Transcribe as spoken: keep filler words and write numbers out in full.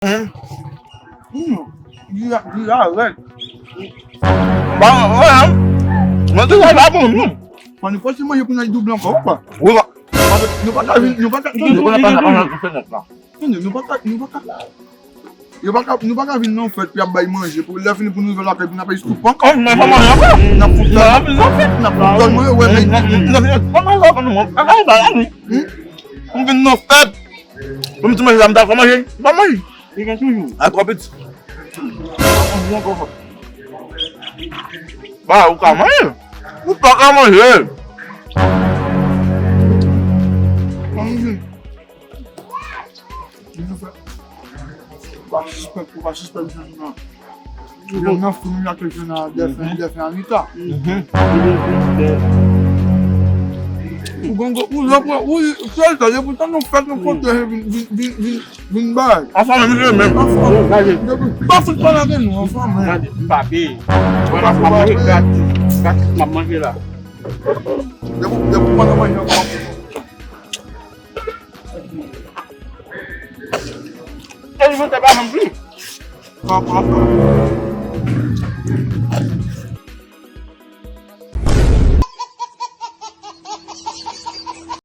Hmm. Hmm. Di a, di a rèd. Ba, wè, hein. Mwen te la, la, bon, non. Mwen, nou fòse manje pou nou al double ankò, ou pa? Wi, ba. Nou pa ka vin, nou pa ka, nou pa ka, nou pa ka, nou pa ka, nou pa ka vin nan fèt, pou y ap bay manje, pou lè fini pou nou rive lakay, pou n ap estou pank. Oh, men fò manje ankò. N ap fout dòl, n ap fout dòl manje, wè, men. Fò manje ankò, nou, mwen, bagay, bagay, wi. Hmm? M vin nan fèt. Pou m ti manje la, m ta fò manje. M pa manje. Li gen toujou. A twò piti. Ba, ou ka manje. Ou pa ka manje. Manje. Ou pa sispèk, ou pa sispèk jwenn nan. Jwenn nan fou, nou la ke jwenn nan dèfen, dèfen Anita. Ou gongo, ou lòp, ou sèl sa, se poutan nou fèt nou kontre vin, vin, vin, vin, vin bay. Anfan menm, menm. Anfan menm. Depi pa fout pale avè nou, anfan menm. Gade, m pa peye. Mwen m ap manje gratis. Gratis m ap manje la. Depi, depi pandan manje an kòmanse. Alimantè pa janm pli. Pa, pa, pa.